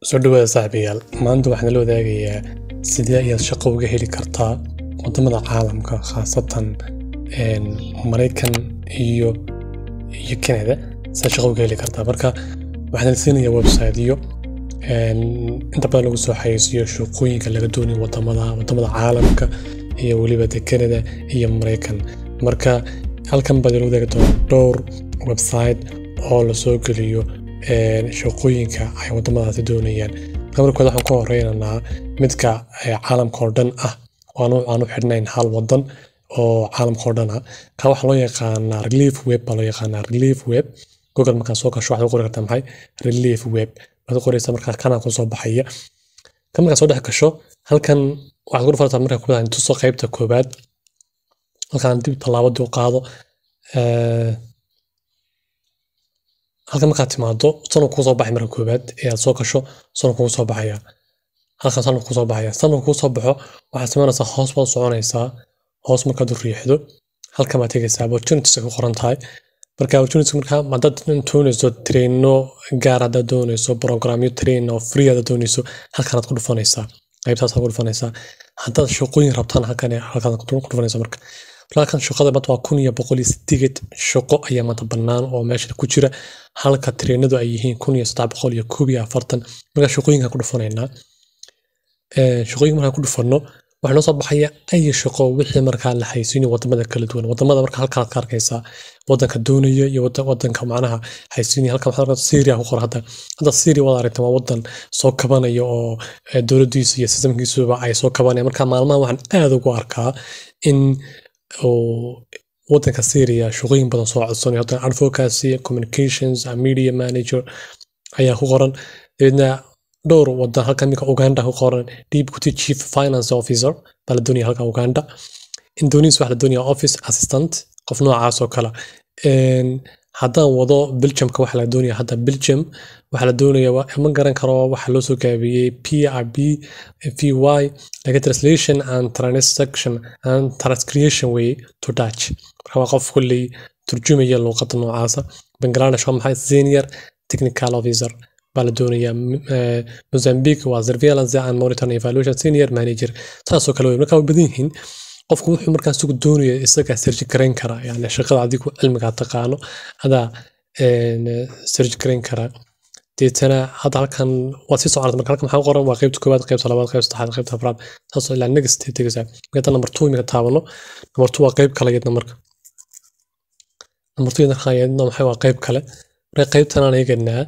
Soo dhawaada saaxiibayaal. Maanta waxaan la wadaagayaa sidee ayaad shaqo uga heli kartaa wadamada caalamka, khaasatan Mareykan iyo Canada. Sidee shaqo uga heli kartaa? Marka waxaan siinayaa website-yo inta badan lagu soo xayeysiiyo shaqooyinka laga doonayo wadamada caalamka iyo weliba de Canada iyo Mareykan. Marka halkan baad la wadaagi doonaa dhowr website oo la soo geliyo shaqooyinka ay wadamadaasi doonayaan. Marka koowaad waxaan ku horeynaynaa midka caalamka oo dhan ah, oo aan u xidhnayn hal wadan oo caalamka oo dhan ah. Ka waxaa loo yaqaanaa Relief Web baa loo yaqaanaa Relief Web. Google markaa soo gasho waxaad ku qori kartaa maxay? Relief Web. Waxaad ku qoraysaa, markaa kana ku soo baxaya. Kan markaa soo dhex gasho, halkan waxaad ku dhufataa markaa ku tuso qaybta koowaad. Halkan dib tallaabadii u qaado. Halkan markaad timaado sanu kuu soo baxay. Marka koowaad ee aad soo gasho sanu kugu soo baxaya. Halkan sanu kuu soo baxaya. Sanu kuu soo baxo, waxaad samaynaysaa hoos baad soconaysaa. Hoos markaad u riixdo, halkan baad tegaysaa opportunities ku qoran tahay. Marka opportunities, marka haddaad doonayso traino gaar, haddaad doonayso programyo train oo free haddaad doonayso, halkan aad ku dhufanaysaa, qaybtaas aad ku dhufanaysaa. Haddaad shaqooyin rabtaan, halkan ku dhufanaysaa. Marka halkan shaqada maanta waa 1108 shaqo ayaa maanta bannaan oo meesha ku jira, halka trainadu ay yihiin 1341. Marka shaqooyinkan ku dhufanaynaa. Shaqooyinka markaan ku dhufanno, waxaa noo soo baxaya ay shaqo wixii markaa la xayeysiinayo wadamada kala duwan. Wadamada marka halkaad ka arkaysaa wadanka doonaya iyo wadanka macnaha xayeysiinaya. Halkan waxaad arkaysaa Syria ku qoran. Hadda Syria waad aragtaa, waa wadan soo kabanaya oo dowladdiisa iyo systemkiisuba ay soo kabanayaan. Marka maalmahan waxaan aad ugu arkaa in uu wadanka Syria shaqooyin badan soo codsanayo. Hadda advocacy, communications and media manager ayaa ku qoran. Dabeedna dhowr wadan halkan iminka Uganda ku qoran, deputy chief finance officer baa la doonaya halka Uganda. Indonesia waxaa la doonaya office assistant, qof noocaas oo kale. Haddaan wado Belgiumka, waxaa la doonaya hadda Belgium waxaa la doonaya, ma garan karo waxa loo soo gaabiyey PRB VY, like translation and transaction and transcreation way to Dutch. Marka waa qof kulley turjumaya luuqadda noocaasa. Bangladesh waa maxay? Senior technical officer baa la doonayaa. Mozambique waa surveillance and monitoring evaluation senior manager, saasoo kale wey. Marka way badan yihiin. Qofku wuxuu markaa isagu doonayo isagaa search garayn karaa, yani shaqada adigu cilmigaa taqaano adaa search garayn karaa. Deetana hadda halkan waad sii soconaysa. Marka halkan maxaa ku qoran? Waa qaybta koowaad, qaybta labaad, qaybta saddexaad, qaybta afraad, saasoo ilaa next ay tegaysaa. Marka hadda number two imika taabano, number two waa qayb kale iyadna. Marka number two iyadna iyadna maxay? Waa qayb kale. Marka qaybtan aan eegaynaa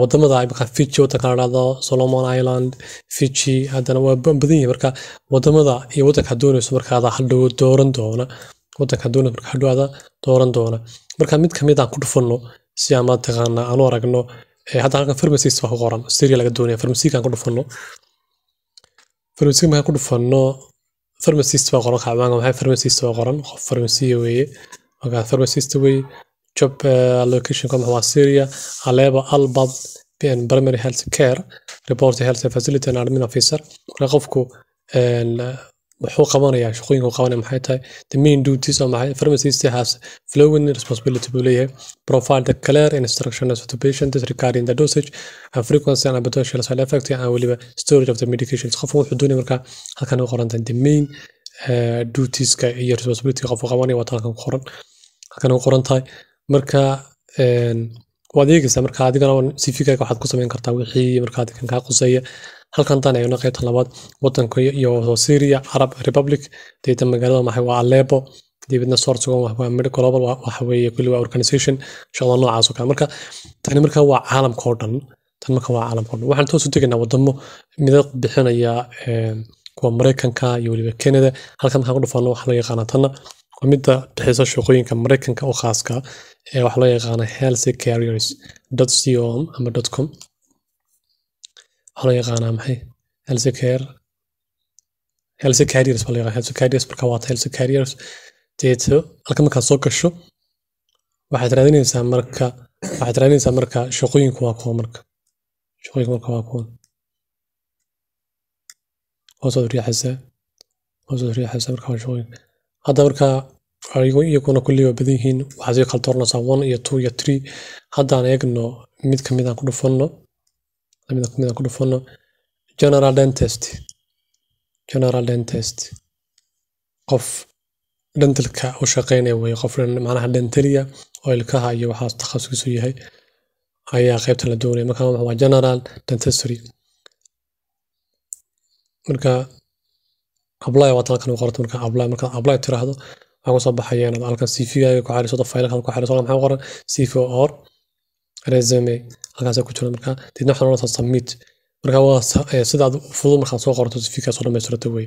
wadamada marka Fiji, wadanka la dhahdo Solomon Island, Fiji, haddana waa badan yihiin. Marka wadamada iyo wadanka doonayso marka adaa hadhow dooran doona, wadanka doonayso marka hadhow adaa dooran doona. Marka mid kamid aan ku dhufano si aan mataqaana aan u aragno. Hadda halkan pharmacist baa ku qoran, Syria laga doonaya. Pharmacy aan ku dhufano. Pharmacy markaan ku dhufano, pharmacist baa qoran. Kacbaanka maxay? Pharmacist baa qoran, qof pharmacy weeye. Marka pharmacist weeye. Job location ka waa Syria, Aleppo, Albab primary health care report, health facility and admin officer. Marka qofku wuxuu qabanayaa, shaqooyinka uu qabanaya maxay tahay? The main duties oo maxay? Pharmacist has following responsibility buu leeyahay: provide the clear instructions to patients regarding the dosage and frequency and potential side effect and weliba storage of the medications. Qofku wuxuu doonaya marka halkan u qoran tahay the main dutieska iyo responsibility qofku qabanaya waa halkan ku qoran, halkan u qoran tahay. Marka waad eegaysaa. Marka adigana CV-gaaga waxaad ku samayn kartaa wixii markaa adigan kaa quseeya. Halkan haddaan eegno qaybta labaad, wadanka iyo Syria Arab Republic, deetna magaalada maxay? Waa Aleppo. Dabeedna source waa Med Global, waxa weeye kulli waa organization shaqada noocaas oo kale. Marka tani marka waa caalamka oo dhan. Tan marka waa caalamka oo dhan. Waxaan toos u tegaynaa wadamo midab bixinaya, kuwa Mareykanka iyo weliba Canada. Halkan markaan ku dhufano, waxaa loo yaqaanaa tanna waa midda bixisa shaqooyinka Mareykanka oo khaaska ee waxaa loo yaqaanaa healthcareers.com ama .com. Waxaa loo yaqaanaa maxay? Healthcare, health careers baa loo yaqaanaa, health careers. Marka waa health careers. Deeto halkan markaad soo gasho, waxaad raadinaysaa, marka waxaad raadinaysaa marka shaqooyinku waa kuwa. Marka shaqooyinku marka waa kuwan. Hoosaad riixaysaa, hoosaad riixaysaa. Marka waa shaqooyin hadda. Marka iyaguna kulli waa badan yihiin. Waxaad sii kala dooranaysaa one iyo two iyo three. Haddaan eegno mid kamid aan ku dhufanno. Mid ku dhufano general dentist. General dentist, qof dentalka u shaqeynaya wey, qof macnaha dentalia oo ilkaha iyo waxaas takhasuskiisu yahay ayaa qaybtan la doonaya. Marka waa general dentistry. Marka apply waa halkan u qorto. Marka apply, marka apply tiraahdo, waxaa kusoo baxaya inaad halkan CV-gaaga ku xariisato, faylkaada ku xariiso. Maxaa qoran? CV or resume halkaas ku jira. Marka dibna waxaa noqonaysaa submit. Marka waa sida aad fudud markaad soo qorto CV-gaa soo dhamaystirato wey.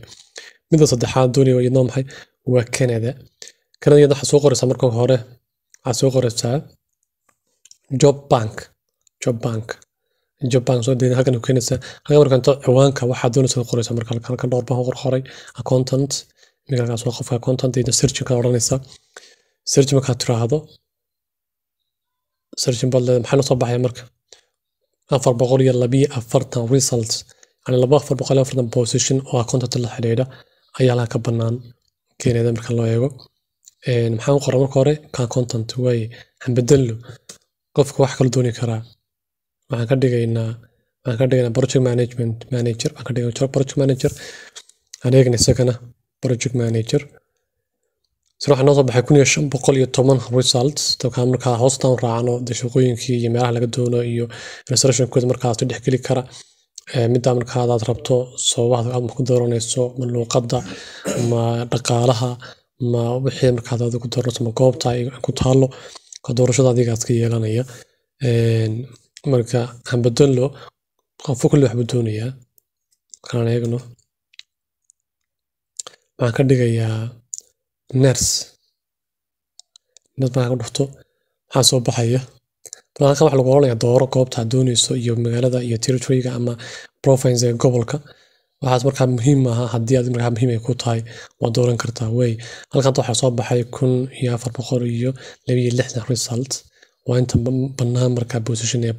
Midda saddexaad doonaya iyadna maxay? Waa Canada. Canada iyadna waxaad soo qoraysaa, marka hore waxaad soo qoraysaa job bank. Job bank, job bank soo deedna halkan ku keenaysaa. Halkan marka inta ciwaanka waxaad doonaysaa qoraysaa. Marka halkan dhowr baan qoray, accountant. Imika halkaas waa qofka accountant. Deedna search ka odhanaysaa. Search markaad tiraahdo, searching baad leedahay. Maxaa noo soo baxaya marka? 442 results, yani 440 position oo accountant la xidhiidha ayaa halka ka bannaan Canada marka loo eego. Maxaan u qoray marka hore? Ka accountant waaye. Han bedelno, qofka wax kala dooni karaa. Waxaan ka dhigaynaa project management manager waxaan ka dhigaynaa project manager. Aan eegna isagana project manager. Sida waxaa noo soo baxay 1510 results. Dabka markaa hoostaan raacno dee shaqooyinkii iyo meelaha laga doono iyo instructionkooda markaa si dhexgeli kara. Middaa markaa aad rabto, sababaha aad ku dooranayso, ma luuqadda, ma dhaqaalaha, ma wixii markaa aad ku dooranayso, ma goobta ay ku taalo, ka doorashada adiga iska yeelanaya. Marka aan bedelno, qofka kulli wax buu doonayaa. Markaan eegno, waxaan ka dhigayaa nurse. Nurse markaan ku dhufto, maxaa soo baxaya? Halkan waxaa lagu oranayaa dooro goobta aad doonayso iyo magaalada iyo territory-ga ama province ee gobolka. Waxaas markaa muhiim maaha. Haddii aad markaa muhiim ay ku tahay, waad dooran kartaa wey. Halkan waxaa soo baxay 1462 result, waa inta bannaan markaa position ee.